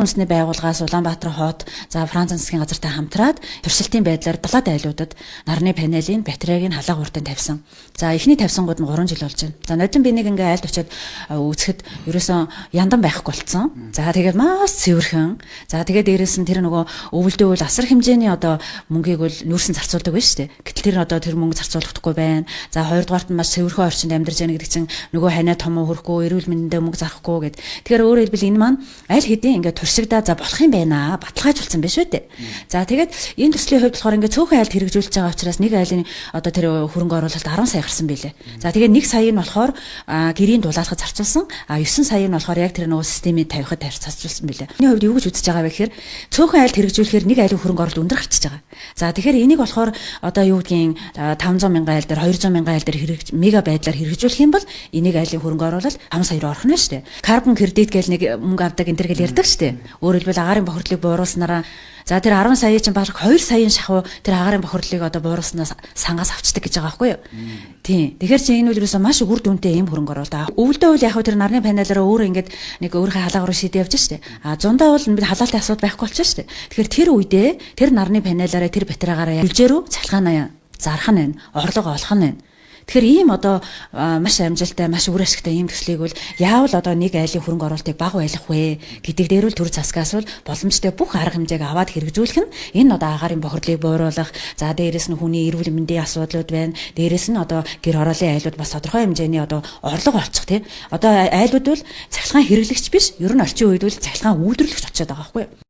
Үндэсний байгууллагаас Улаанбаатар хот, за Франц засгийн газартай хамтраад туршилтын байдлаар 7 айлуудад нарны панелын батарейг нь халаагууртанд тавьсан. За, эхний тавьсангууд нь 3 жил болж байна. За, нодон би нэг ингээ айлд очиод үзэхэд ерөөсөн яндан байхгүй болцсон. За, тэгээд маш цэвэрхэн. За, тэгээд дээрээс нь тэр нөгөө өвөлдөө үл асар хэмжээний одоо мөнгийг үл нүүрсэн зарцуулдаг байж штэ. Гэтэл тэр одоо тэр мөнгө зарцуулахдаггүй байна. За, хоёрдугаарт нь маш цэвэрхэн орчинд амьдарч яана гэдэг чинь нөгөө ханиа томоо хөрөхгүй, эрүүл мэндэндээ мөнгө зарахгүй гэд. Тэгэхээр өөрөөр хэлбэл энэ маань аль хэдийн ингээ туршигдаа, за, болох юм байна, баталгаажуулсан биш үү дээ. За, тэгээд энэ төслийн хувьд болохоор ингээ цөөхөн айлд хэрэгжүүлж байгаа учраас нэг айлын одоо тэр хөрөнгө оруулалт 10 сая гарсан билээ. За, тэгээд 1 сая нь болохоор гэрийн дулаалахад зарцуулсан. А 9 сая нь болохоор яг тэр нөгөө системийг тавихад зарцуулсан билээ. Миний хувьд юу гэж үзэж байгаа вэ гэхээр цөөхөн айлд хэрэгжүүлэхээр нэг айлын хөрөнгө оруулалт өндөр гарчиж байгаа. За, тэгэхээр энийг болохоор одоо юу гэдгийг 500 мянган айл дээр, 200 мянган айл дээр хэрэгж мега байдлаар хэрэгжүүлэх юм бол энийг айлын хөрөнгө оруулалт 5 сая руу орох нь шүү дээ. Carbon credit гэл нэг мөнгө авдаг энэ төр гэл ярьдаг шүү дээ. Өөрөөр хэлбэл агаарын бохирдлыг бууруулснараа, за, тэр 10 сая чинь бараг 2 саяын шахуу тэр агаарын бохирдлыг одоо бууруулснаас сангаас авчдаг гэж байгаа байхгүй юу? Тийм. Тэгэхээр чи энэ үл ерөөсөө маш үр дүнтэй юм хөрөнгө оруулалт. Өвөлдөө үл яг тэр нарны панелаараа өөрөө ингээд нэг өөрийнхөө халаагаар руу шидэ явж штэ. А зундаа бол бид халаалтын асуудал байхгүй болчих штэ. Тэгэхээр тэр үедээ тэр нарны панелаараа, тэр батарейгаараа бүлжээ рүү цахилгаанаа зарах нь байна. Орлого олох нь байна. Тэгэхээр ийм одоо маш амжилттай, маш үр ашигтай ийм төслийг бол яавал одоо нэг айлын хөрөнгө оруулалтыг бага байлгах вэ гэдэг дээр үл төр засгаас бол боломжтой бүх арга хэмжээг аваад хэрэгжүүлэх нь энэ одоо агаарын бохирдлыг бууруулах, за, дээрэс нь хүний эрүүл мэндийн асуудлууд байна. Дээрэс нь одоо гэр хорооллын айлууд бас тодорхой хэмжээний одоо орлого олчих, тий. Одоо айлууд бол цахилгаан хэрэглэгч биш, ер нь орчин үед бол цахилгаан үйлдвэрлэгч очиод байгаа байхгүй юу?